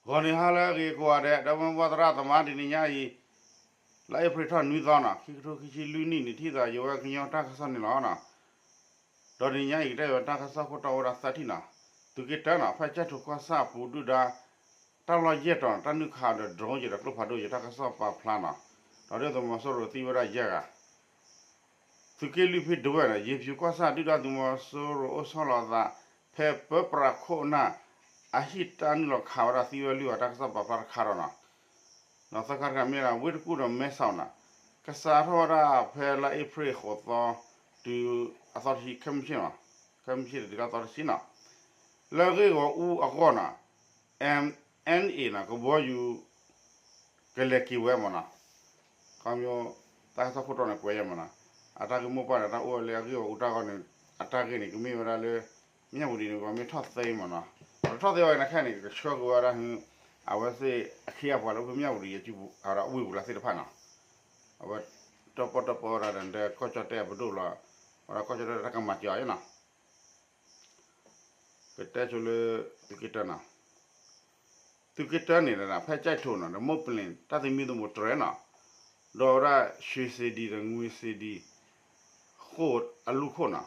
ဂီၤနံၤဟါလၢအဂ့ၤကိးဂၤဒဲး ဒီပုၢ်ဝဲၢ်သရၣ်သမါ တနံၤညါအံၤ လါအ့ဖြ့ၣ်ထီၣ်နွံသီနီၤ ခံကထိခံဆံလွံၢ်နံၣ်န့ၣ် ထံၣ်သးယဝဲကညီတၢ်ကစီၣ်န့ၣ်လီၤနီၤ. ဒီးတနံၤညါအံၤ ကတဲယဝဲတၢ်ကစီၣ်ခိၣ်တီအိၣ်ဝဲဒၣ်သၢထံၣ်နီၤ. သုးက့တၢနီၤ ဖဲကၠဲၣ်ထိၣ်ကီၢ်ဆၣ်အပူၤဒုၣ်ဒါ တၢ်လီၢ်ယဲၢ်တီၤ တၢ်နုာ်ခးဒီး drone ယဲဒီးကျိဖးဒိၣ်ယဲ တၢ်ကစီၣ်ပာ်ဖျါနီၤ. ဒီးဒုၣ်ဒါသုးမီၤစိရိၤသံဝဲဒၣ်ယဲၢ်ဂၤ သုးက့လွံၢ်ဖဲဒဝဲၢ်နီၤ ယ့ၤဖၠူၤကီၢ်ဆၣ် ဒုၣ်ဒါသုးမီၤစိရိၤအိၣ်ဆီလီၤအသး ဖဲပၢပြးခိၣ်နၢ် အဟံၣ်တၢ်နုာ်လီၤခးဝဲဒၣ်သံဝဲလွံၢ်ဂၤ တၢ်ကစီၣ်ပာ်ဖျါတခါဒီးနီၤ. ဒီးသၢခါတခါမ့ၢ်ဒၣ် ဝ့ၢ်တကူၣ်ဒီးမဲဆီးနီၤ ကစးထီၣ်ဝဲဒၣ်ဖဲလါအ့ဖြ့ၣ်ဃိးသီ တုၤအသီတဆံ ခဲမုၢ်ဆ့ၣ်နီၤ ခဲမုၢ်ဆ့ၣ်တုၤလၢအသီတဆံနီၤ လၢအဂ့ၢ်ဂီၢ်အူအဂီၢ်နီၤ MNA နီၤ ကဘီယူၤ ကလဲၤက့ၤဝဲမ့ၢ်နီၤ. ခီဖျိ တၢ်ကစီၣ်ခိၣ်တီန့ၣ် ကွဲးယဲမ့ၢ်နီၤ အတၢ်ဂ့ၢ်မိၢ်ပှၢ်န့ၣ် တၢ်အိၣ်ဝဲလၢအဂ့ၢ်ဂီၢ်အူတၢ်ဂီၢ်န့ၣ် အတၢ်ဂ့ၢ်န့ၣ် ကမ့ၢ်ဝဲဒၣ်လၢ မၠၣ်ဝတံၤန့ၣ် ပှၤမ့ၢ်ထီၣ်သ့မ့ၢ်နီၤ ပှၤတထီၣ်သ့ဝဲန့ၣ်ခဲန့ၣ် ကဆှၢက့ၤဝဲဒၣ် အဝဲသ့ၣ်အခ့အပှၤလၢအိၣ်ဖဲမၠၣ်ဝတံၤ အဝဲဒၣ်ဝ့ၢ်ပူၤလၢသ့ၣ်တဖၣ်နီၤ အဝဲ တီပီတီပီဝဲဒၣ်ဒီး ကီၢ်ကၠီၣ်တဲၣ်အပဒိၣ်လီၤ ဝဲဒၣ်ကီၢ်ကၠီၣ်တဲၣ်တၢ်ကမၤစၢၤအီၤနီၤ ကတဲဆိလၢ သုးက့တၢနီၤ သုးက့တၢန့ၣ် ဖဲကၠဲၣ်ထိၣ်နီၤ ဒီးမိၢ်ပလ့ၤ တၢ်သမံသမိးတြဲၤနီၤ ဒီးဝဲဒၣ် ရွှေစေတီ ဒီး ငွေစေတီ ဃိၣ်အလူၢ်ခိၣ်နီၤ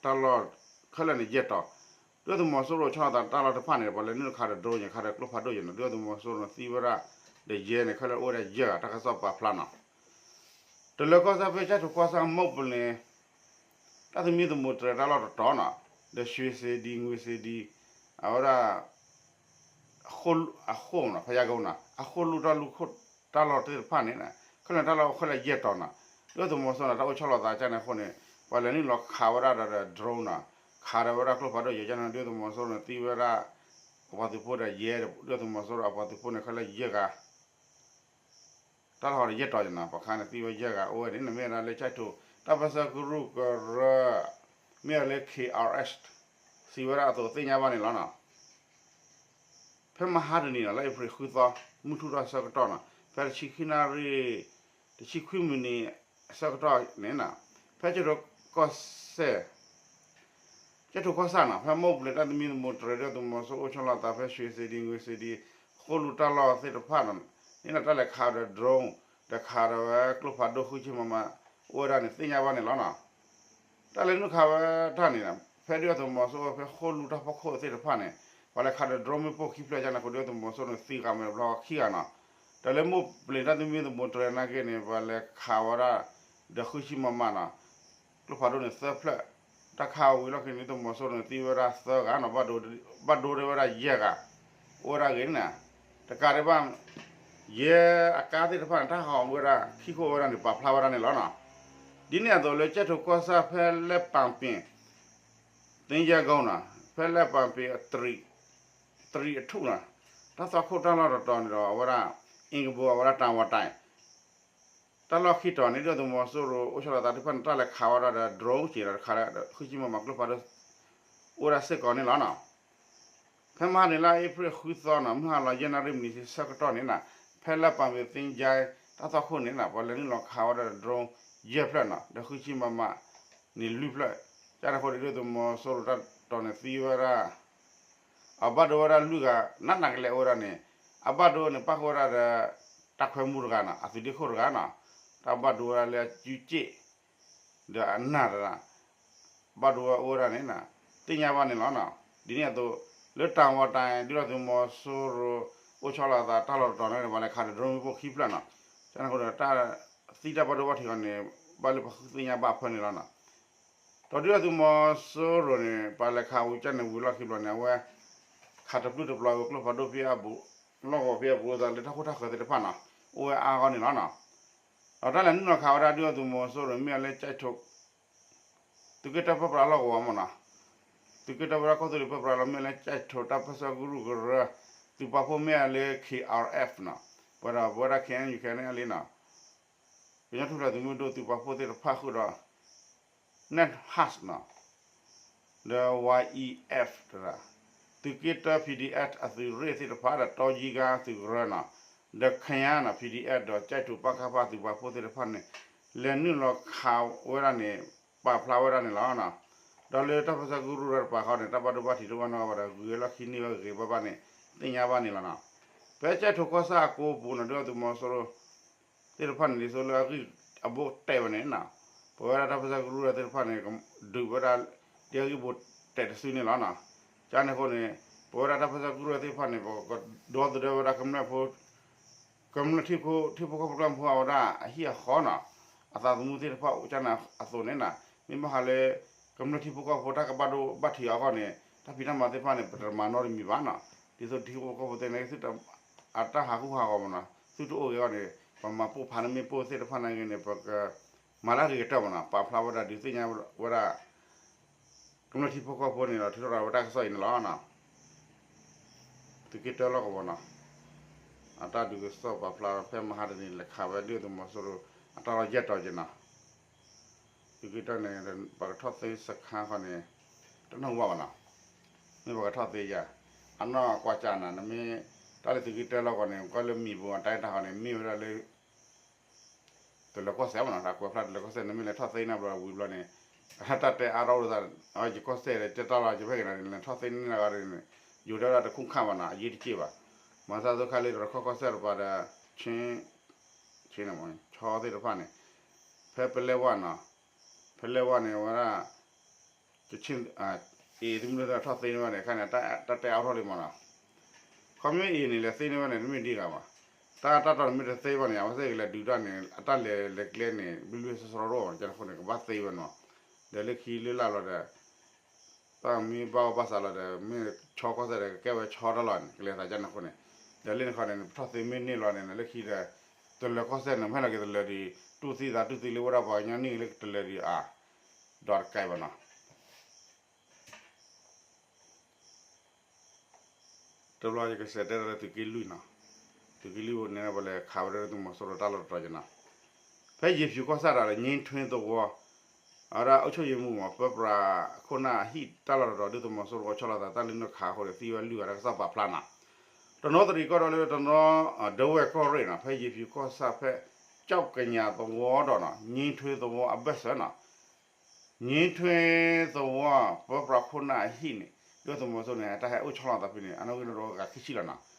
တၢ်လီၢ်ခဲလၢာ်န့ၣ် ယဲၢ်တီၤ ဒုၣ်ဒါသုးမီၤစိရိၤဆီလီၤသးတၢ်လီၢ်တဖၣ်န့ၣ် ပှၤလဲၤနုာ်ခးဒီး drone ယဲ ခးဒီးကျိဖးဒိၣ်ယဲန့ၣ် ဒုၣ်ဒါသုးမီၤစိရိၤန့ၣ်သံဝဲဒၣ် ဒီးယဲန့ၣ် ခဲလၢာ်အိၣ်ဝဲဒၣ်ယဲၢ်ဂၤ တၢ်ကစီၣ်ပာ်ဖျါနီၤ တလၢကီၢ်ဆၣ်ဖဲကၠဲၣ်ထိၣ်ကီၢ်ဆၣ်မိၢ်ပလ့ၤ တၢ်သမံသမိးတြဲၤတၢ်လီၢ်တတီၤနီၤ ဒီး ရွှေစေတီ ငွေစေတီ အဝဲဒၣ် အဃိၣ်နီၤ ဖဲယဲၢ်ဂၤနီၤ အဃိၣ်လူၢ်တၢ်လူၢ်ခိၣ်တၢ်လီၢ်သ့ၣ်တဖၣ်န့ၣ် ခဲလၢာ်တၢ်လီၢ်အိၣ်ခဲလၢာ်ယဲၢ်တီၤနီၤ ဒုၣ်ဒါသုးမီၤစိရိၤန့ၣ် တၢ်အိၣ်ဆီလီၤသးကၠဲၣ်န့ၣ်အဃိန့ၣ် ပှၤလဲၤနုာ်လီၤခးဝဲဒၣ်ဒီး drone နီၤ ခးဒီးဝဲဒၣ်ကျိဖးဒိၣ်ယဲၢ်ကၠဲၣ်န့ၣ် ဒုၣ်ဒါသုးမီၤစိရိၤန့ၣ်သံဝဲဒၣ် အပှၤသုးဖိဒီးယဲ ဒုၣ်ဒါသုးမီၤစိရိၤအပှၤသုးဖိန့ၣ် ခဲလၢာ်ယဲၢ်ဂၤ တၢ်လီၢ်ဟီဒီးယဲၢ်တီၤနီၤ ပှၤခါန့ၣ်သံဝဲယဲၢ်ဂၤအိၣ်ဝဲန့ၣ် မ့ၢ်ဝဲဒၣ်လၢကၠဲၣ်ထိၣ် တၢ်ပၢဆှၢကရူၢ်ကရၢ မ့ၢ်ဝဲလၢ K R S စံးဝဲဒၣ်အသိးသ့ၣ်ညါဘၣ်န့ၣ်လီၤနီၤ. ဖဲမဟါတနံၤနီၤ လါအ့ဖြ့ၣ်ဃုသီ မုၢ်ထူၣ်ထီၣ်ဆၢကတီၢ်နီၤ ဖဲတဆံခံနၣ်ရံၣ် တဆံခွံမံးနံးအဆၢကတီၢ်န့ၣ်နီၤ ဖဲကၠဲၣ်ထိၣ်ကီၢ်စဲၣ် ကၠဲၣ်ထိၣ်ကီၢ်ဆၣ်နီၤ ဖဲမိၢ်ပလ့ၤတၢ်သမံသမိးတြဲၤ ဒုၣ်ဒါသုးမီၤစိရိၤအိၣ်ဆီလီၤသးဖဲ ရွှေစေတီ ငွေစေတီ ဃိၣ်လူၢ်တၢ်လီၢ်သ့ၣ်တဖၣ်န့ၣ်နီၤ တၢ်လဲၤခးဒီး drone ဒီးခးဒီးဝဲကျိဖးဒိၣ်ဃုဆံ မမ အိၣ်ဝဲဒၣ်န့ၣ် သ့ၣ်ညါဘၣ်န့ၣ်လီၤနီၤ. တၢ်လဲၤနုာ်ခးဝဲတၢ်န့ၣ် ဖဲဒုၣ်ဒါသုးမီၤစိရိၤဖဲဃိၣ်လူၢ်တၢ်ဖီခိၣ်သ့ၣ်တဖၣ်န့ၣ် ပှၤလဲၤခးဒီး drone မ့ၣ်ပိၢ်ခံဖျၢၣ်ကၠဲၣ်န့ၣ်အဃိ ဒုၣ်ဒါသုးမီၤစိရိၤန့ၣ်သံဂၤမ့ၢ်တဘျီခံဂၤနီၤ. ဒီးလၢမိၢ်ပလ့ၤတၢ်သမံသမိးတြဲၤနာ်က့န့ၣ် ပှၤလဲၤခးဝဲဒၣ်ဒီးဃုဆံ မမ နီၤ ကျိဖးဒိၣ်န့ၣ်သၢဖျၢၣ် တၢ်ခးဝံၤလီၢ်ခံန့ၣ် ဒုၣ်ဒါသုးမီၤစိရိၤန့ၣ်သံဝဲဒၣ်သၢဂၤနီၤ ဘၣ်ဒိဝဲဒၣ်ယဲၢ်ဂၤ အိၣ်ဝဲဒၣ်ဂ့ၤန့ၣ် တကးဒံးဘၣ် ယဲၢ်အကါသ့ၣ်တဖၣ်န့ၣ် တၢ်ဟးဂီၤဝဲဒၣ်ခံခိၣ်ဝဲဒၣ်န့ၣ် ပာ်ဖျါဝဲဒၣ်န့ၣ်လီၤနီၤ. ဒ်န့ၣ်အသိးလၢကၠဲၣ်ထိၣ်ကီၢ်ဆၣ်ဖဲလဲၣ်ပၣ်ပ့ၣ် သ့ၣ်ညါဂီၤနီၤ ဖဲလဲၣ်ပၣ်ပ့ၣ် တရံးအထူၣ်နီၤ တၢ်သွၣ်ခိၣ်တၢ်လီၢ်တတီၤန့ၣ်ဒီး အဝဲဒၣ် အ့ကဘိ အဝဲဒၣ်တၢ်ဝီတၢ် တၢ်လီၢ်ခံတီၤန့ၣ် ဒုၣ်ဒါသုးမီၤစိရိၤအိၣ်ဆီလီၤသးသ့ၣ်တဖၣ်န့ၣ် တၢ်လဲၤခးဝဲဒၣ်ဒီး drone က့ၤဒီးတခါဒီး ဃုဆံ မမ ကျိဖးဒိၣ် အိၣ်ဝဲဒၣ်စ့ၢ်ကီးန့ၣ်လီၤနီၤ. ဖဲမဟါန့ၣ်လါအ့ဖြ့ၣ်ဃုသီနီၤ မုၢ်ဟါလီၤယဲၢ်နၣ်ရံၣ်မံးနံးဆၢကတီၢ်န့ၣ်နီၤ ဖဲလဲၣ်ပၣ်ပ့ၣ်သ့ၣ်ညါ တၢ်သွၣ်ခိၣ်န့ၣ်နီၤ ပှၤလဲၤနုာ်လီၤခးဝဲဒၣ်ဒီး drone ယဲၢ်ဖျၢၣ်နီၤ ဒီးဃုဆံ မမ န့ၣ်လွံၢ်ဖျၢၣ် ကၠဲၣ်န့ၣ်အဃိဒီး ဒုၣ်ဒါသုးမီၤစိရိၤတၢ်တီၤန့ၣ်သံဝဲဒၣ် အဘၣ်ဒိဝဲဒၣ်လွံၢ်ဂၤ နးနးကလဲာ်အိၣ်ဝဲဒၣ်န့ၣ် အဘၣ်ဒိန့ၣ် ပၣ်ဃုာ်ဝဲဒၣ်ဒီး တၢ်ခွဲမူတဂၤနီၤ အသုးဒ့ခိၣ်တဂၤနီၤ တၢ်ဘၣ်ဒိဝဲဒၣ်လၢအစုစ့ၣ် ဒီးအနၢ်တဂၤ ဘၣ်ဒိဝဲအိၣ်ဝဲဒၣ်န့ၣ် သ့ၣ်ညါဘၣ်န့ၣ်လီၤနီၤ. ဒ်န့ၣ်အသိး လၢတၢ်ဝီတၢ် ဒုၣ်ဒါသုးမီၤစိရိၤ အိၣ်ဆီလီၤသးတၢ်လီၢ်တတီၤန့ၣ် ပှၤလဲၤခးဒီး drone မ့ၣ်ပိၢ်ခံဖျၢၣ်နီၤ ကၠဲၣ်န့ၣ်အဃိဒီး တၢ်သံတၢ်ဘၣ်ဒိဘၣ်ထံးအီၤန့ၣ် ဘၣ်လၢပှၤဃုသ့ၣ်ညါဘၣ်ဖၢန့ၣ်လီၤနီၤ. ဒီးဒုၣ်ဒါသုးမီၤစိရိၤန့ၣ် ပှၤလဲၤခးဝံၤကၠဲၣ်န့ၣ်ဝံၤလီၢ်ခံဘျီန့ၣ် အဝဲ ခးတပျုၢ်တပျီၤဝဲကျိဖးဒိၣ်ဖဲအဘူး လီၢ်ကဝီၤဖဲအဘူးအသးလၢတၢ်ခိၣ်တၢ်ဃၢၤသ့ၣ်တဖၣ်နီၤ အိၣ်ဝဲအါအါဂီၢ်န့ၣ်လီၤနီၤ. ဒီးတၢ်လဲၤနုာ်လီၤခးဝဲဒၣ်ဒုၣ်ဒါသုးမီၤစိရိၤန့ၣ် မ့ၢ်ဝဲလၢကၠဲၣ်ထိၣ် သုးက့တၢပၢပြးလီၢ်ကဝီၤမ့ၢ်နီၤ သုးက့တၢပၢပြးကီၢ်သူလ့ၤပၢပြးလီၤ မ့ၢ်လၢကၠဲၣ်ထိၣ်တၢ်ပၢဆှၢကရူၢ်ကရၢ သုးပာ်ဖှိၣ်မ့ၢ်ဝဲလၢ K R F နီၤ ပဝဲဒၣ် ပဝဲဒၣ် K N U K N L A နီၤ ကညီထူၣ်ဖျဲးသုးမုၢ်ဒိၣ်သုးပာ်ဖှိၣ်သ့ၣ်တဖၣ်ဃုာ်ဒီး Nat Hus နီၤ ဒီး Y E F တရၣ် သုးက့တၢ P D F အသုးရ့ၣ်သ့ၣ်တဖၣ်ဒီး တီယံကါသုးကရၢနီၤ ဒီး ခယါနီၤ P D F ဒီး ကၠဲၣ်ထိၣ် ပကဖ သုးပာ်ဖှိၣ်သ့ၣ်တဖၣ်န့ၣ် လဲၤနုာ်လီၤခးဝဲဒၣ်န့ၣ် ပာ်ဖျါဝဲဒၣ်န့ၣ်လီၤ. ဒီးလၢတၢ်ပၢဆှၢကရူၢ်တပၤဃီန့ၣ် တၢ်ဘၣ်ဒိဘၣ်ထံးတအိၣ်နီတဂၤဘၣ်ဒီး ဂုၤဝဲလီၢ်ခံန့ၢ်ဝဲဂ့ၤဂ့ၤဘၣ်ဘၣ်န့ၣ် သ့ၣ်ညါဘၣ်န့ၣ်လီၤနီၤ. ဖဲကၠဲၣ်ထိၣ်ကီၢ်ဆၣ်အကိပူၤန့ၣ် ဒုၣ်ဒါသုးမီၤစိရိၤသ့ၣ်တဖၣ်န့ၣ် ဒ်သိးလၢအဂံၢ်အဘိတဲာ်ဝဲန့ၣ်နီၤ, ပဝဲဒၣ်တၢ်ပၢဆှၢကရူၢ်သ့ၣ်တဖၣ်န့ၣ် ဒုးဝဲဒၣ် ဒ်အဂံၢ်ဘိတဲာ်တစုန့ၣ်လီၤနီၤ. ကန့ၣ်အဃိန့ၣ် ပဝဲဒၣ်တၢ်ပၢဆှၢကရူၢ်သ့ၣ်တဖၣ်န့ၣ် ပကဒီသဒၢဝဲဒၣ်ကမျၢၢ်ဖိ ကမျၢၢ်ထံဖိကီၢ်ဖိ ကမျၢၢ်ဖိအဝဲဒၣ်အဟံၣ်အဃီနီၤ, အသးသမူသ့ၣ်တဖၣ်အိၣ်ကန့ၣ်အသိးန့ၣ်နီၤ, မ့ၢ်ဘၣ်ဃးလၢ ကမျၢၢ်ထံဖိကီၢ်ဖိတၢ်ကဘၣ်ဒိဘၣ်ထံးအဂီၢ်န့ၣ် တၢ်ဖံးတၢ်မၤသ့ၣ်တဖၣ်န့ၣ် ပတမၤနီတမံၤဘၣ်နီၤ. ဒ်သိးထံဖိကီၢ်ဖိသ့ၣ်န့ၣ် အတၢ်ဟးဃုဟးဂီၤမးနီၤ, သုတအိၣ်ဂ့ၤအဂီၢ်န့ၣ် ပမၤပိၢ်ဖးန့ၢ်မ့ၣ်ပိၢ်သ့ၣ်တဖၣ်န့ၣ်ဂ့ၤန့ၣ် ပကမၤလၢအဂ့ၤကတၢၢ်မးနီၤ, ပာ်ဖျါဝဲဒၣ်ဒုးသ့ၣ်ညါဝဲဒၣ် ကမျၢၢ်ထံဖိကီၢ်ဖိန့ၣ်ဒီး ထုးထီၣ်ဝဲတၢ်ကစီၣ်အံၤန့ၣ်လီၤ. သုးက့တၢလီၢ်ကဝီၤနီၤ, အတၢ်ဒုးကစီၣ်ပာ်ဖျါဖဲမဟါတနံၤ လဲၤခးဝဲဒုၣ်ဒါသုးမီၤစိရိၤ အတၢ်လီၢ်ယဲၢ်တီၤက့ၤနီၤ. သုးက့တၢန့ၣ် ပှၤကထီၣ်သ့စခါခီန့ၣ် တနီၢ်ဝဲဘၣ်နီၤ, မ့ၢ်ပှၤကထီၣ်သ့ယၤ, အနီၢ်ကွၢ်ကၢ်နၤ နမ့ၢ် တၢ်လၢသုးက့တၢလီၢ်ကဝီၤန့ၣ် ကွၢ်လၢမံၤပူၤအတၢ်အဲၣ်တၢ်ဃီန့ၣ် မ့ၢ်ဝဲဒၣ်လၢ တလၢၤကီၢ်စဲၣ်မးနီၤ, တၢ်ကွဲးဖျါတလၢၤကီၢ်စဲၣ်န့ၣ် မ့ၢ်လဲၤထီၣ်သ့န့ၣ်ဘျီဝံၤဘျီန့ၣ် တၢ်တဲအါထီၣ်အိၣ်သး ယကီၢ်စဲၣ်တၢ်လီၢ်ယဖဲက့ၤနီၤ လဲၤထီၣ်သ့န့ၣ်လီၤဂီၤန့ၣ် ယိၤတဲဝဲဒၣ်တခူၣ်ခါမးနီၤ အရေးတကြီးဘၣ်. မၤသးသိခါလၢတရခီကီၢ်စဲၣ်တပၤဒီး ခ့ ခ့န့ၣ်မး ခၠီသ့ၣ်တဖၣ်န့ၣ် ဖဲပလဲဝါနီၤ, ဖဲလဲဝါန့ၣ် အဝဲဒၣ် ကခ့ၣ် အ့ၣ် သုးမုၢ်ဒိၣ်ထီၣ်သ့န့ၢ်ဝဲန့ၣ် ခါန့ၣ် တၢ်တဲအါထီၣ်လံမးနီၤ. ခီမ့ၢ်အ့ၣ်န့ၣ် လဲၤသ့န့ၢ်ဝဲန့ၣ် တမ့ၢ်ဒ်ဂၤဘၣ်. တၢ်တၢ်တီန့ၣ်မ့ၢ်တသ့ဘၣ်န့ၣ် အဝဲသ့ၣ်ကလဲၤဒုးတၢ်န့ၣ် အတၢ်လဲၤလဲၤကျဲန့ၣ် ဘျ့ဘျ့ဆှီဆှီတအိၣ်ဘၣ် ကန့ၣ်အဃိန့ၣ် ကဘၣ်သ့ဝဲနီၤ. ဒီးလၢခံလၢလၢ်ဘျီဒီး တၢ်မ့ၢ်ဘၣ်အီၣ်ဘၣ်စးလီၤဒီး မ့ၢ်ခၠီကီၢ်စဲၣ်ဒီး ကကဲဝဲခၠီတၢ်လီၢ်န့ၣ် ကလဲၤသးကန့ၣ်အဃိန့ၣ် ဒီးလၢန့ၣ်ခီန့ၣ် ပထီၣ်သ့မ့ၢ်န့ၢ်လီၤန့ၣ် လၢခံဒီး တလၢၤကီၢ်စဲၣ်န့ၣ် မ့ၢ်လီၤက့ၤတလၢၤဒံး တူၢ်သံသးတူၢ်သံလၢဝဲဒၣ်ပှၤကညီန့ၣ်လၢကတလၢၤဒံးအါ ဒီးတကဲဘၣ်နီၤ. တဘျီယကစံးတဲလၢသုးက့လွံၢ်နီၤ, သုးက့လွံၢ်န့ၣ် ပလဲၤခးဝဲဒၣ်သုးမီၤစိရိၤတၢ်လီၢ်တတီၤက့ၤနီၤ. ဖဲယ့ၤဖၠူၤကီၢ်ဆၣ်ဒီး ငြိမ်းထွေးသဝီ အဝဲဒၣ်အုပ်ချုပ်ရေးမှူးမး ပၢပြးခိၣ်နၢ်အဟံၣ်တၢ်လီၢ်တတီၤ ဒုၣ်ဒါသုးမီၤစိရိၤအိၣ်ဆီလီၤသးတၢ်လၢနုာ်ခးအဃိဒီး သံဝဲလွံၢ်ဂၤတၢ်ကစီၣ်ပာ်ဖျါနီၤ. တနီသရံၣ်ကီၢ်ဒီးလၢတနီ ဒဝဲၢ်ကီၢ်ရ့ၣ်နီၤ ဖဲယ့ၤဖၠူၤကီၢ်ဆၣ်ဖဲ ကၠီၣ်ကညးသဝီဒီးနီၤ ငြိမ်းထွေးသဝီအဘၢၣ်စၢၤနီၤ ငြိမ်းထွေးသဝီ ပၢပြးခိၣ်နၢ်အဟံၣ်န့ၣ် ဒုၣ်ဒါသုးမီၤစိရိၤန့ၣ် တၢ်ဟဲအိၣ်ဆီလီၤသးဖဲန့ၣ် အနီၣ်ဂံၢ်နီၣ်ဒွးဂၤခံဆံလီၤနီၤ.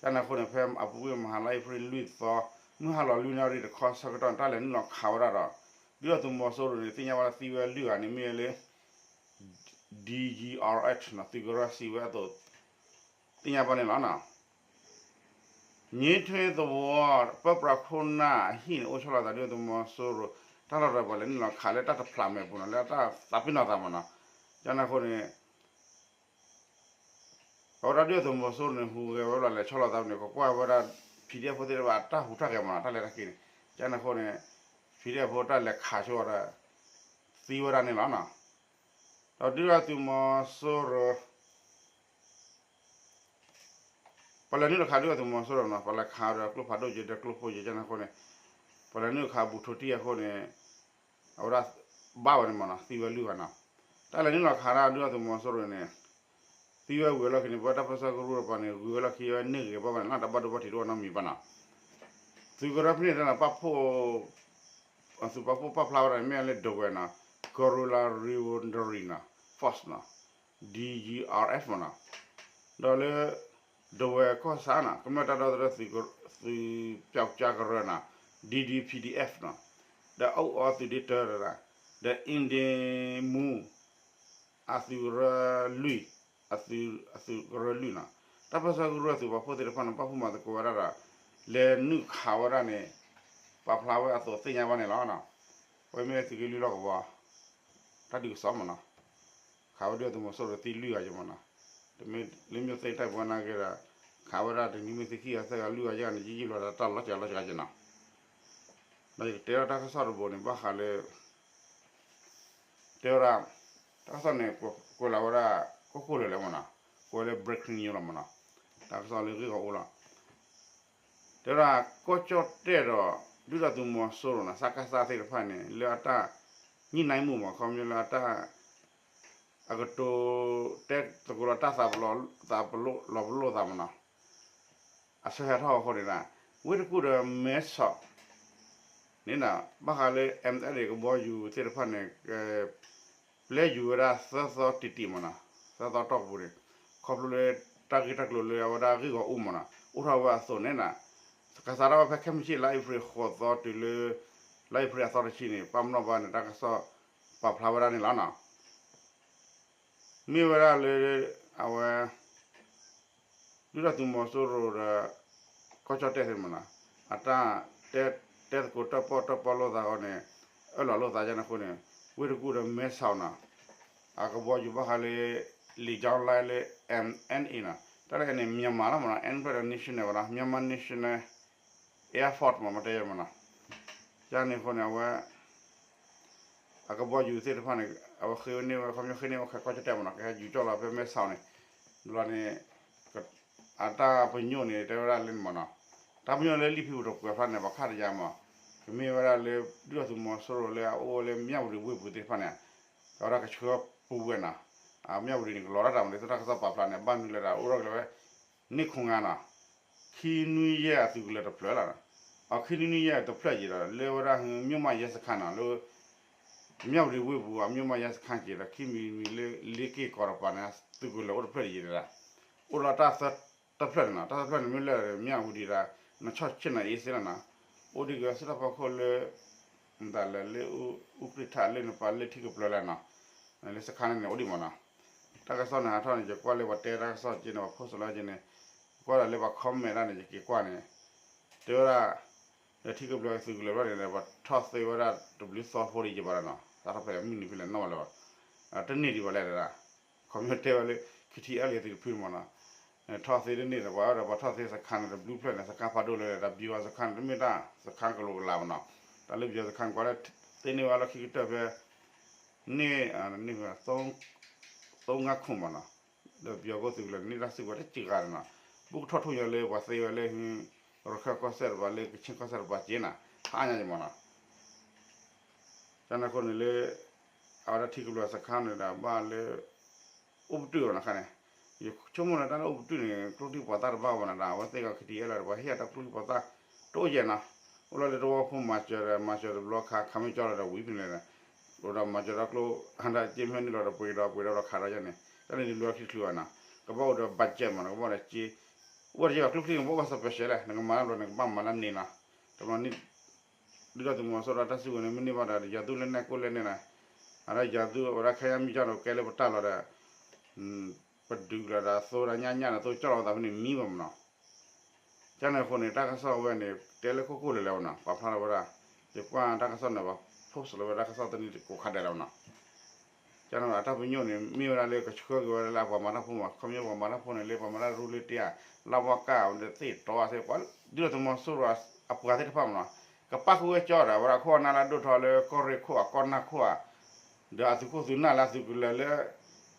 ကန့ၣ်အဃိန့ၣ် ဖဲအပူၤကွံာ်မဟါလါအ့ဖြ့ၣ်လွံၢ်သီ မုၢ်ဟါလီၤလွံၢ်နၣ်ရံၣ်တခီဆၢကတီၢ်န့ၣ် တၢ်လဲၤနုာ်လီၤခးဝဲဒၣ်ဒီး ဒုၣ်ဒါသုးမီၤစိရိၤန့ၣ် သ့ၣ်ညါဝဲဒၣ်သံဝဲလွံၢ်ဂၤန့ၣ် မ့ၢ်ဝဲလၢ DGRH နီၤ သုးကရၢစံးဝဲအသိး သ့ၣ်ညါဘၣ်န့ၣ်လီၤနီၤ. ငြိမ်းထွေးသဝီ ပၢပြးခိၣ်နၢ်အဟံၣ်န့ၣ် အိၣ်ဆီလီၤသးဒုၣ်ဒါသုးမီၤစိရိၤ တၢ်လီၢ်တတီၤပှၤလဲၤနုာ်လီၤခးလၢတၢ်တဖျးမဲာ်ပူၤနီၤ လၢတၢ်သးပ့ၤနီၣ်သးမးနီၤ. ကန့ၣ်အဃိန့ၣ် အဝဲဒၣ်ဒုၣ်ဒါသုးမီၤစိရိၤန့ၣ် ဟူးဂဲၤဝဲလီၤလဲၤဆီလီၤသးန့ၣ် ကကွၢ်ဝဲဒၣ် PDF ဖိသ့ၣ်တဖၣ်အတၢ်ဟူးတၢ်ဂဲၤမးနီၤ တၢ်လဲၤတၢ်က့ၤန့ၣ် ကန့ၣ်အဃိန့ၣ် PDF ဖိတၢ်လဲၤခးဆိဒီး သံဝဲဒၣ်န့ၣ်လီၤနီၤ. ဒီးဒုၣ်ဒါသုးမီၤစိရိၤ ပှၤလဲၤနုာ်လီၤခးဒုၣ်ဒါသုးမီၤစိရိၤနီၤ ပှၤလဲၤခးဒီးကျိဖးဒိၣ်က့ၤဒီးကျိဖိက့ၤကန့ၣ်အဃိန့ၣ် ပှၤလဲၤနုာ်လီၤခးဘူးထိတံၢ်အဃိန့ၣ် အဝဲဒၣ်ဘၣ်ဝဲန့ၣ်မးနီၤ သံဝဲလွံၢ်ဂၤနီၤ. တၢ်လဲၤနုာ်လီၤခးဒၣ်ဒုၣ်ဒါသုးမီၤစိရိၤန့ၣ် သံဝဲဝံၤအလီၢ်ခံန့ၣ် ပဝဲတၢ်ပၢဆှၢကရူၢ်တပၤန့ၣ် ဂုၤဝဲလီၢ်ခံဝဲန့ၢ်ဂ့ၤဘၣ်ဝဲန့ၣ် လၢတဘၣ်ဒိဘၣ်ထံးတအိၣ်နီတမံၤဘၣ်နီၤ. သုးကရၢဖဲန့ၣ်တၢ်န့ၣ် ပာ်ဖှိၣ် သုးပာ်ဖှိၣ်ပာ်ဖျါဝဲဒၣ်န့ၣ် မ့ၢ်လၢဒဝဲၢ်နီၤ Guerrilla Revolutionary နီၤ Force နီၤ DGRF မးနီၤ. ဒီးလၢ ဒဝဲၢ်ကီၢ်ဆၣ်နီၤ ကမျၢၢ်တၢ်ဒီသဒၢသုး သုးပျီကၠါကရၢနီၤ DDPDF နီၤ ဒီးအိၣ်အီသုးဒ့တၢ် ဒီး Indian Move အသုးကရၢလွံၢ် အသုးကရၢလွံၢ်နီၤ တၢ်ပၢဆှၢကရူၢ်သုးပာ်ဖှိၣ်သ့ၣ်တဖၣ်န့ၣ် ပာ်ဖှိၣ်မၤသကိးဝဲဒၣ်ဒီး လဲၤနုာ်ခးဝဲဒၣ်န့ၣ် ပာ်ဖျါဝဲအသိးသ့ၣ်ညါဘၣ်န့ၣ်လီၤ. အဝဲမ့ၢ်သုးက့လွံၢ်လီၢ်ကဝီၤ တၢ်ဒုးကစီၣ်မးနီၤ ခးဝဲဒၣ်သုးမီၤစိရိၤသံလွံၢ်ဂၤက့ၤမးနီၤ တမ့ၢ်လၢမ့ၢ်သ့ၣ်တၢ်ပှၤနာ်က့ဒီး ခးဝဲဒၣ်တနံၤမ့ၢ်သံခံဂၤသၢဂၤလွံၢ်ဂၤယဲၢ်ဂၤန့ၣ် ယံာ်ယံာ်လီၤဒီးတၢ်လီၤစှၤလီၤစှၤက့ၤနီၤ ဒီးယကတဲထီၣ်တၢ်ကစီၣ်တဘိန့ၣ် ဘၣ်ဃးလၢ တဲဝဲဒၣ် တၢ်ကစီၣ်န့ၣ် ကွဲးလီၤဝဲဒၣ် ကိၢ်ကိၢ်လၢာ်လၢာ်မးနီၤ ကွဲးလၢ breaking news လီၤမးနီၤ တၢ်ကစီၣ်လၢဂ့ၢ်ဂီၢ်အိၣ်လီၤ တဲဝဲဒၣ် ကီၢ်ကၠီၣ်တဲၣ်ဒီး ဒုၣ်ဒါသုးမီၤစိရိၤနီၤ စကစ သ့ၣ်တဖၣ်န့ၣ် လၢအတၢ် ညှိနှိုင်းမှု မး ခီပညီလၢအတၢ် အကတိၤ တဲသကိးလီၤတၢ်သးပလီၢ် သးပလီၢ်ပလိာ်သးမးနီၤ အဆၢဟဲထီၣ်အဃိန့ၣ် ဝ့ၢ်တကူၣ်ဒီးမဲဆီး န့ၣ်နီၤ ဘၣ်ဃးလၢ MNDAA ကဘီယူၤသ့ၣ်တဖၣ်န့ၣ် ပျဲယူၤဝဲဒၣ်သၢသီတံၢ်တံၢ်မးနီၤ သၢသီတီၢ်ပူၤန့ၣ် ခီဖျိလၢ တၢ်ဂ့ၢ်တၢ်ကျိၤလၢအဝဲဒၣ်ဂ့ၢ်ဂီၢ်အိၣ်မးနီၤ အိၣ်ထီၣ်ဝဲအသိးန့ၣ်နီၤ ကစးထီၣ်ဝဲဖဲခဲမုၢ်ဆ့ၣ် လါအ့ဖြ့ၣ်ဃိးသီတုၤလၢ လါအ့ဖြ့ၣ်အသီတဆံန့ၣ် ပာ်မနီၣ်ဘၣ်န့ၣ် တၢ်ကစီၣ်ပာ်ဖျါဝဲဒၣ်န့ၣ်လီၤနီၤ မ့ၢ်ဝဲဒၣ်လၢ အဝဲ ဒုၣ်ဒါသုးမီၤစိရိၤဒီး ကီၢ်ကၠီၣ်တဲၣ်သ့ၣ်မးနီၤ အတၢ် တဲသကိးတၢၣ်ပီၣ်တၢၣ်ပီလိာ်သးအဂီၢ်န့ၣ် အၢၣ်လီၤလိာ်သးဒ်န့ၣ်အဃိန့ၣ် ဝ့ၢ်တကူၣ်ဒီးမဲဆီးနီၤ အကဘီယူၤဘၣ်ဃးလၢ လေကြောင်းလိုင်းလၢ MNA နီၤ တၢ်လၢ MNA န့ၣ် Myanmar လီၤမးနီၤ N ဖျၢၣ်ဒီး National ဝဲနီၤ Myanmar National Air Force မး မ့ၢ်တဲယဲမးနီၤ ကန့ၣ်အဃိန့ၣ် အဝဲ အကဘီယူၤသ့ၣ်တဖၣ်န့ၣ် အဝဲဃ့န့ၢ်ဝဲ ခီပညီဃ့န့ၢ်ဝဲခဲကီၢ်ကၠီၣ်တဲၣ်မးနီၤ ကဟဲယူၤကၠီၣ်လီၤဖဲမဲဆီးန့ၣ် ဘျီန့ၣ် အတၢ်ပညိၣ်န့ၣ် တဲဝဲဒၣ်လၢန့ၣ်မးနီၤ တၢ်ပညိၣ်လၢလံာ်ဖံးပတြီၤကွဲးဖျါန့ၣ် ပှၤခးတယါမး ကမ့ၢ်ဝဲဒၣ်လၢ ဒုၣ်ဒါသုးမီၤစိရိၤလၢအအိၣ်ဝဲလၢမၠၣ်ဝတံၤဝ့ၢ်ပူၤသ့ၣ်တဖၣ်န့ၣ် အဝဲဒၣ်ကဆှၢပူၤဝဲနီၤ အမၠၣ်ဝတံၤန့ၣ် ကလီၤတၢ်တၢ်မး ဒ်သိးတၢ်ကစီၣ်ပာ်ဖျါန့ၣ် ဘၣ်မနုၤလဲၣ်ဒီး အိၣ်ထီၣ်က့ၤလၢဝဲ န့ၢ်ခိငါနီၤ ခံနွံယဲၢ်အသုးကလၢၤတဖျၢၣ်လီၤနီၤ အခံနွံယဲၢ်တဖျၢၣ်ယံၤဒီး လၢဝဲဒၣ် မြို့မရဲစခန်းနီၤ လၢ မၠၣ်ဝတံၤဝ့ၢ်ပူၤ မြို့မရဲစခန်းက့ၤဒီး ခံမံၤမံၤလၢ လ့က့ၢ်ကီးတပၤန့ၣ် သုးကလၢၤအိၣ်တဖျၢၣ်တယံၤဒီး အိၣ်လီၤတၢ်သၢတဖျၢၣ်န့ၣ်နီၤ တၢ်သၢဖျၢၣ်န့ၣ် မ့ၢ်လၢမၠၣ်ဝတံၤဒီး နဆီၣ်ဆ့ၣ်နီၤအ့စ့လီၤနီၤ အိၣ်ဒံးက့ၤဝဲဆူတၢ်ဖီခိၣ်လၢ မတၤလဲၣ် လၢအူကြ့ၢ်ထၣ်လၢနပၤလၢထံကပျၢၤလဲၣ်နီၤ လၢစခန်းန့ၣ်အိၣ်ဒံးမးနီၤ တၢ်ကစီၣ်န့ၣ်ဟးထီၣ်န့ၣ် ယကွၢ်လၢပှၤတဲတၢ်ကစီၣ်က့န့ၣ် ပှၤ post လီၤက့န့ၣ် ကွၢ်ဒၣ်လၢပှၤ comment ဒၣ်န့ၣ် ယက့ၤကွၢ်န့ၣ် တဲဝဲဒၣ် လၢထံကပျၢၤသုးကလၢၤဘျီန့ၣ် ပှၤထီၣ်သ့ဝဲဒၣ်တဘျုးသီဖိဒံးယံၤဘၣ်လီၤနီၤ စးထီၣ်ဖဲမုၢ်နံၤဖဲလဲၣ်နီၣ်ဘၣ်လၢၤဘၣ် တန့ၢ်ဒံးဘၣ်လဲၣ်ဒၣ် comment တဲဝဲလၢ K T L A သုးတဖုမးနီၤ ထီၣ်သ့တန့ၢ်ဒီး ပှၤဝဲဒီးပှၤထီၣ်သ့စခန်းန့ၣ်တဘျုးဖျၢၣ်န့ၣ် စခန်းဖးဒိၣ်လၢၤဒီး ဗျူဟာစခန်းန့ၣ် တမ့ၢ်တၢ်စခန်းကလီကလီဘၣ်နီၤ တၢ်လၢ ဗျူဟာစခန်း ကွၢ်လၢ သ့န့ၢ်ဝဲလီၢ်ခံကတၢၢ်ဖဲ န့ၢ် န့ၢ် သုံးငါးခုမးနီၤ ဒီးပယီၤကီၢ်သုးကလၢၤန့ၣ် န့ၢ်တၢ်စုကဝဲၤတစှၤဂၤနီၤ ဘူးကထီၣ်ထူၣ်ညါလၢပှၤသ့ဝဲလၢ ရခၢၣ်ကီၢ်စဲၣ်တပၤလၢကခ့ၣ်ကီၢ်စဲၣ်တပၤက့နီၤ ဟါညါယံၤမးနီၤ ကန့ၣ်အဃိန့ၣ်လၢ အဝဲဒၣ်ထံကပျၢၤစခန်းန့ၣ်ဒီးဘၣ်လၢ အိၣ်ပတုာ်အီၤနီၤခါန့ၣ် ယဆိကမိၣ်လၢတၢ်လၢအိၣ်ပတုာ်န့ၣ် ကျိချံမျိာ်သၣ်တဘၣ်ဘၣ်နီၤဒီး အဝဲသ့ၣ်ကီး K T L A ဒီး ပှၤဟ့ၣ်အတၢ်ကျိချံမျိာ်သၣ်တအိၣ်ယဲနီၤ အိၣ်လီၤလၢတဝီဖိမၤစၢၤဒီး မၤစၢၤတဘျီခါ ခးမ့ၢ်ကၠီလီၤဒီးဝံၤဖဲန့ၣ်ဒီး အိၣ်ဒီးမၤစၢၤတၢ်ကျိ ဟါဒၣ်က့မ့ၢ်နုာ်လီၤဒီးပှ့ၤဒီးပှ့ၤဒီးခးဒီးယဲန့ၣ် တၢ်န့ၣ်တဘျီခံတချုးဘၣ်နီၤ ကဘၣ်အိၣ်ဒီး budget မးနီၤ ကဘၣ်အိၣ်ဒီးက့ အိၣ်ဒီးယဲဘၣ်ကျိချံန့ၣ် ဘၣ်အိၣ် special လဲၣ် နကမၤတၢ်ဘျီန့ၣ် ကဘၣ်မၤလၢန့ၣ်နီၤ တဘျီန့ၣ် ဒုၣ်ဒါသုးမီၤစိရိၤတၢ်စုကဝဲၤန့ၣ် မ့ၢ်န့ၢ်ဘၣ်ဒီး ယၤသူလၢနဲကိၣ်လၢနဲနီၤ အဒၣ်ယၤသူဝဲဒၣ်ခဲယါမံကၠီဒီးကဲလၢပတၢ်လီၤဒီး ပဒုးလီၤဒီးသိဒီးညၣ်ညၣ်ဒီးသိကၠီလီၤသးဖဲန့ၣ်မံဘၣ်မးနီၤ ကန့ၣ်အဃိန့ၣ် တၢ်ကစီၣ်ဝဲန့ၣ် တဲလၢခိၣ်ခိၣ်လၢၤလၢၤဘၣ်နီၤ ပာ်ဖျါလီၤဝဲဒၣ် ယကွၢ်တၢ်ကစီၣ်န့ၣ် ပှၤ post လီၤဝဲဒၣ်တၢ်ကစီၣ်တနံၤကိးခါဒဲးလီၤနီၤ ကန့ၣ်အတၢ်ပညိၣ်န့ၣ် မ့ၢ်ဝဲဒၣ်လၢကဆှၢက့ၤဝဲဒၣ်လၢအပှၤမၤတၢ်ဖိမး ခီပညီပှၤမၤတၢ်ဖိန့ၣ်လၢပှၤမၤတၢ်ရူလၢတ့ၢ်ဧါ လၢဝီကၢ်သ့ၣ်တီသ့ၣ် ပှၤဒုၣ်ဒါသုးမီၤစိရိၤအပှၤသ့ၣ်တဖၣ်မးနီၤ ကပၣ်ဃုာ်ဝဲကၠီဒီး အဝဲဒၣ်ခိၣ်အနၢ်လၢအဒိၣ်ထီၣ်လၢကီၢ်ရ့ၣ်ခိၣ်ဧါ ကီၢ်နၢ်ခိၣ်ဧါ ဒီးအသုးခိၣ်သုးနၢ်လၢအသုးကလၢၤလၢ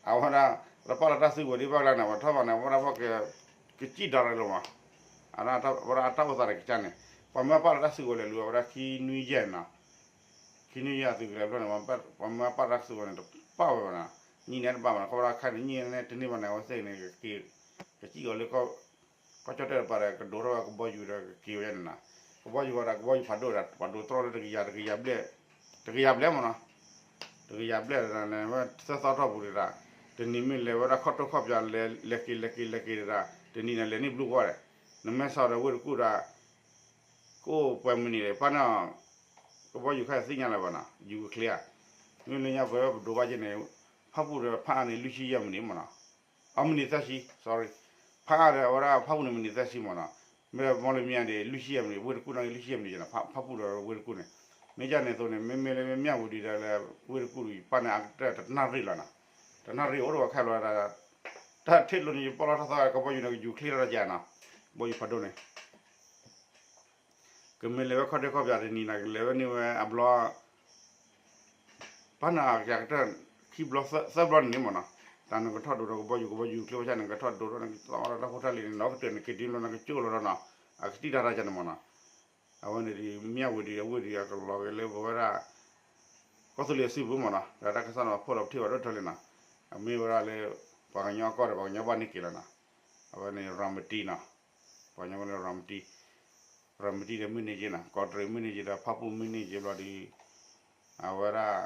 အဝဲဒၣ် လၢပာ်လီၤတၢ်စုကဝဲၤဒ်ဘၣ်ကျါန့ၣ် ပှၤထီၣ်ဘၣ်န့ၣ် အဝဲဒၣ်ဘၣ်က ကစံၣ်ဒီးရၤလီၤမး အဝဲဒၣ်အတၢ်အိၣ်သးတကစၢ်န့ၣ် ပှၤမၢပာ်လီၤတၢ်စုကဝဲၤလဲၤလူၤအဝဲဒၣ်ခံနွံယဲၢ်နီၤ ခံနွံယဲၢ်အသုးကလၢၤဖျၢၣ်န့ၣ် ပှၤမၢပာ်လီၤတၢ်စုကဝဲၤန့ၣ် တပာ်ဝဲဘၣ်နီၤ နံၣ်န့ၣ်တဘၣ်ဘၣ်နီၤ ခီဖျိခါန့ၣ် နံၣ်န့ၣ်တန့ၢ်ဘၣ်န့ၣ် အဝဲသ့ၣ်န့ၣ် ကစံၣ်အီၤလၢ ကီၢ်ကၠီၣ်တဲၣ်တပၤဒီး ကဒိးထီၣ်ဝဲကဘီယူၤဒီးကက့ၤဝဲန့ၣ်နီၤ ကဘီယူၤဝဲဒီး ကဘီယူၤဖးဒိၣ်ဒီး ပှၤဒိးတြီလၢတကယၤ တကယၤဘျဲၣ် တကယၤဘျဲၣ်မးနီၤ တကယၤဘျဲၣ်ဒီး ဝဲသၢသီထီၣ်ပူၤဒီး တနံၤမ့ၢ်လဲၤဝဲဒၣ်ခီၣ်တိၢ်ခီၣ်ပၠး လဲၤက့ၤလဲၤက့ၤလဲၤက့ၤဒီး တနံၤန့ၣ်လဲၤန့ၢ်ဘျုးဝဲဒီး နမဲဆီးဒီးဝ့ၢ်တကူၣ်ဒီး ကအိၣ်ပှဲၤမံးနံးဒီး ပာ်န့ၢ် ကဘီယူၤခါသ့ၣ်ညါလၢၤဘၣ်နီၤ ယူၤကချ့ဧါ မ့ၢ်လၢညါပှဲၤဝဲပဒိးဘၣ်က့ၤန့ၣ် ဖၣ်ပူၣ်ဒီးဖၣ်အါန့ၣ် လွံၢ်ဆံယဲၢ်မံးနံးမးနီၤ အမံးနံးသၢဆံ sorry ဖၣ်အါဒီးအဝဲဒၣ်ဖၣ်ပူၣ်န့ၣ်မံးနံးသၢဆံမးနီၤ မ့ၢ်မီလၢမံၤန့ၣ် လွံၢ်ဆံယဲၢ်မံးနံး ဝ့ၢ်တကူၣ်န့ၣ် လွံၢ်ဆံယဲၢ်မံးနံးယဲၢ်နီၤ ဖၣ်ပူၣ်ဒီးဝ့ၢ်တကူၣ်န့ၣ် မ့ၢ်ဒ်န့ၣ်အသိးန့ၣ် မ့မ့ၢ်လၢမၠၣ်ဝတံၤဒီးလၢဝ့ၢ်တကူၣ်ဒီး ပာ်န့ၢ်အကတၢၢ်တနၣ်ရံၣ်လီၤနီၤ တနၣ်ရံၣ်အိၣ်ဒီးဝဲခဲလၢာ်ဒီး တၢ်ထံၣ်လိာ်န့ၣ် ယပီၣ်လီၤထီၣ်သီကဘီယူၤန့ၣ် ကယူၤချ့ထီၣ်တက့ၢ်နီၤ ကဘီယူၤဖးဒိၣ်န့ၣ် ကမ့ၢ်လဲၤဝဲခီၣ်ဒ့ခီၣ်ပၠးတနံၤန့ၣ် ကလဲၤဝဲန့ၢ်ဝဲအဘျီ ပာ်န့ၢ်အကတၢၢ် ခံဘျီသၢဘျီန့ၣ်မးနီၤ တၢ်နကထီၣ်ဒိၣ်ဒီးကဘီယူၤ ကဘီယူၤချ့ဝဲဆၣ်န့ၣ် နကထီၣ်ဒိၣ်ထီၣ်နကသီထီၣ်တၢ်ဖိတၢ်လံၤန့ၣ် နီၢ်ကတၢၢ်န့ၣ် က့ၤဒ်လီၤနကကၠိၣ်လီၤဒီးနီၤ အကတံၢ်တၢ်တၢ်ကန့ၣ်မးနီၤ အဝဲန့ၣ်ဒ်မၠၣ်ဝတံၤအဝ့ၢ်ဒ်အကလီၤက့ၤလၢပဝဲဒၣ် ကီၢ်သူလ့ၤအစုပူၤမးနီၤ ဒီးတၢ်ကစီၣ်န့ၣ် အဖီၣ်လီၤပထံၣ်ဘၣ်ဒိၣ်ထီၣ်လံနီၤ အမ့ၢ်ဝဲဒၣ်လၢ ပှၤကညီအကီၢ်ဒီး ပှၤကညီဘၣ်န့ၢ်က့ၤလီၤနီၤ အဝဲန့ၣ် ရၤမတံနီၤ ပှၤကညီဝဲန့ၣ် ရၤမတံ ရၤမတံဒီးမ့ၢ်န့ၢ်က့ၤနီၤ ကီးတရံးမ့ၢ်န့ၢ်က့ၤဒီး ဖၣ်ပူၣ်မ့ၢ်န့ၢ်က့ၤဘျီဒီး အဝဲဒၣ်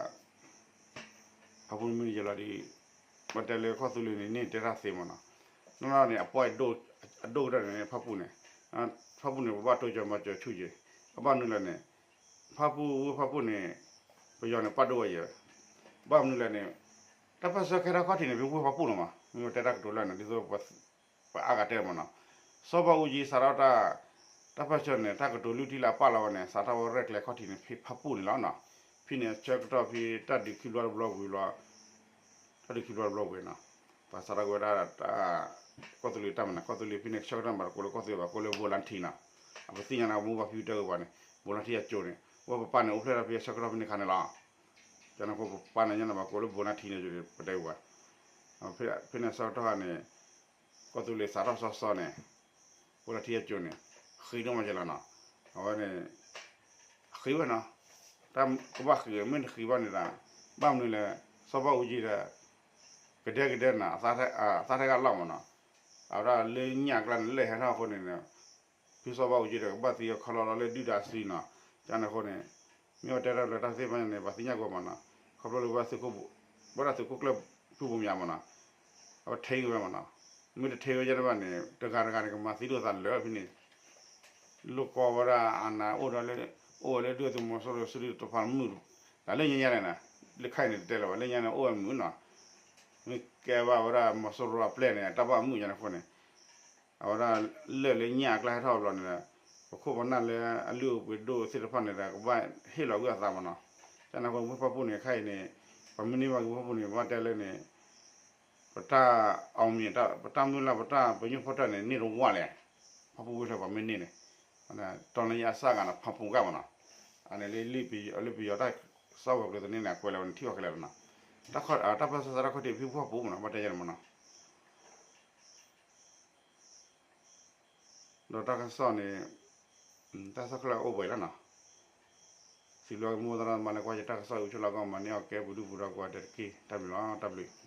ဖၣ်ပူၣ်မ့ၢ်န့ၢ်က့ၤဘျီဒီး ဘၣ်တဲလၢကီၢ်သူလ့ၤန့ၣ် န့ၢ်တဲတၢ်သ့မးနီၤ နီၢ်နီၢ်န့ၣ် အပှၢ်အဒိၣ်ကတၢၢ်န့ၣ် ဖၣ်ပူၣ်န့ၣ်, ဖၣ်ပူၣ်န့ၣ် ပဘၣ်တိစၢၤမၤစၢၤဆူၣ်က့ၤ, အဘၣ်မနုၤလဲၣ်န့ၣ်, ဖၣ်ပူၣ်ဝ့ၢ်ဖၣ်ပူၣ်န့ၣ် ပယီၤန့ၣ်ပၣ်ဒိၣ်ဝဲယဲၢ်, ဘၣ်မနုၤလဲၣ်န့ၣ်, တၢ်ပၢၢ်ဆၢခဲထီၣ်ခီၣ်ထံးန့ၣ် ဖဲဝ့ၢ်ဖၣ်ပူၣ်လီၤမး, မ့ၢ်ဝဲတဲတၢ်ကတိၤလၢန့ၣ် ဒ်သိး ပှၤအါဂၤတဲမးနီၤ, စီၤဘၣ်အူကၠံစးထီၣ်တၢ်, တၢ်ပၢၢ်ဆၢန့ၣ် တၢ်ကတိၤလုၢ်ထံလၢအပၢ်လီၤဝဲန့ၣ် စးထီၣ်ဝဲရဲၣ်ကျဲၤခီၣ်ထံးန့ၣ် ဖဲဖၣ်ပူၣ်န့ၣ်လီၤနီၤ, ဖဲန့ၣ်ဆၢကတီၢ်ဖဲတၢ်ဒုးခံဘျီတဘျီဝံၤဘျီ, တၢ်ဒုးခံဘျီတဘျီဝံၤနီၤ, ပှၤစးထီၣ်က့ၤဝဲဒၣ်တၢ်, ကီၢ်သူလ့ၤတၢ်မနုၤ ကီၢ်သူလ့ၤဖဲန့ၣ်ဆၢကတီၢ်မးတကိးလၢကီၢ်သူလ့ၤဘၣ်ကိးလၢ volunteer နီၤ, အပသ့ၣ်ညါန့ၣ် မိၢ်ပၢ်ဖံဖုတဲက့ၤပှၤန့ၣ် volunteer အကၠိန့ၣ် ဝဲပပၢ်န့ၣ် အိၣ်ဖျဲၣ်ထီၣ်ဖဲဆၢကတီၢ်ဖဲန့ၣ်ခါန့ၣ်လီၤ, ကန့ၣ်အဃိပပၢ်န့ၣ်ညါန့ၣ်ဘၣ်ကိးလၢ volunteer န့ၣ် ပတဲက့ၤပှၤ, ဖဲန့ၣ်ဆၢကတီၢ်န့ၣ် ကီၢ်သူလ့ၤစးထီၣ်စီစီန့ၣ်, volunteer အကၠိန့ၣ်, ဃံးဒိၣ်မးကဲလီၤနီၤ, အဝဲန့ၣ်, ဃံးဝဲနီၤ, တၢ်ကဘၣ်ဃံးဝဲ မ့ၢ်တဃံးဘၣ်န့ၣ်ဒီး, ဘၣ်မနုၤလဲၣ်, စီၤဘၣ်အူကၠံဒီး, ကဒဲကဒဲနီၤ, အသးထဲဂၤလီၢ်မးနီၤ, အဝဲဒၣ်လၢညၣ်အကျါန့ၣ် လၢဟဲထီၣ်အဃိန့ၣ် ဖုစီၤဘၣ်အူကၠံဒီး ကဘၣ်သံအခီလီၤလီၤလၢဒုၣ်ဒါစုနီၤ, ကန့ၣ်အဃိန့ၣ်, မ့ၢ်ဝဲတဲထီၣ်လၢတၢ်သ့ၣ်တဖၣ်န့ၣ် ပှၤသ့ၣ်ညါက့ၤမးနီၤ, ခီဖျိလၢဝဲဒၣ်သုးခိၣ်, ဝဲဒၣ်သုးခိၣ်ကျၢၢ်ဖုဘိမၠးမးနီၤ, အဝဲထဲဝဲမးနီၤ, မ့ၢ်တထဲဝဲယဲၢ်တဘၣ်န့ၣ် တဂၤတဂၤန့ၣ် ကမၤသံဒိၣ်သးလၢာ်ဖဲန့ၣ်, လိၣ်ကီဝဲဒၣ်အနးအိၣ်ဒီးလၢ, အိၣ်ဝဲလၢဒုၣ်ဒါသုးမီၤစိရိၤစုဒုၣ်တဖၣ်မုာ်, တၢ်လၢညါညါန့ၣ်, လၢခဲအံၤန့ၣ်တတဲလၢၤဘၣ် လၢညါန့ၣ်အိၣ်ဝဲမုာ်နီၤ, မ့ၢ်ကဲဘၣ်ဝဲဒၣ်မီၤစိရိၤအပျဲၢ်န့ၣ် တၢ်ဘၣ်မုာ်ညါန့ၣ်အဃိန့ၣ် အဝဲဒၣ်လၢာ်လၢညၣ်အကျါဟဲထီၣ်ဘျီန့ၣ်ဒီး, ပခိၣ်ပနၢ်လၢအလုၢ်အပှ့ၤဒိၣ်သ့ၣ်တဖၣ်န့ၣ်ဒီး ကဘၣ်ဟ့ၣ်လီၤကွံာ်အသးမးနီၤ, ကန့ၣ်အဃိ ဝ့ၢ်ဖၣ်ပူၣ်န့ၣ် ခဲအံၤန့ၣ်, ပှၤမ့ၢ်န့ၢ်ဘၣ်က့ၤဝ့ၢ်ဖၣ်ပူၣ်န့ၣ် ဘၣ်တဲလၢန့ၣ်, ပတၢ်, အီမ့ၢ်, ပတၢ်မုၢ်လၢ် ပတၢ်ပညိၣ်ဖီတၢၢ်န့ၣ် န့ၢ်တဝၢ်လဲၣ်, ဖၣ်ပူၣ်ဝ့ၢ်ဖျၢၣ်ပှၤမ့ၢ်န့ၢ်န့ၣ်, တီနယါအစၢ်ဂၤန့ၣ် ဖၣ်ပူၣ်ဂၤမးနီၤ, အန့ၣ်လၢ, လၢပယီၤတၢ်စီဝဲၤကျိၤသန့န့ၣ် အကွဲးလီၤဝဲန့ၣ် ထံၣ်ဘၣ်ခဲလၢာ်လီၤနီၤ, တၢ်ပၢၢ်ဆၢစးထီၣ်ခီၣ်ထံးဖဲဝ့ၢ်ဖၣ်ပူၣ်မးနီၤ ဘၣ်တဲယဲၢ်န့ၣ်မးနီၤ ဒီးတၢ်ကစီၣ်န့ၣ်, တၢ်ကစီၣ်ခဲလၢာ်အိၣ်ပှဲၤလီၤနီၤ, စံးဘျုးမိၢ်သရၣ်သမါလၢကွၢ်ယတၢ်ကစီၣ် အုၣ်ကၠိလီၤကီၢ်မၤန့ၢ်အီၣ်ကဲပူၤဒုၣ်ပူၤဒါကိးဂၤဒဲးတက့ၢ်. တၢ်ဘျုးလီၤ, တၢ်ဘျုး.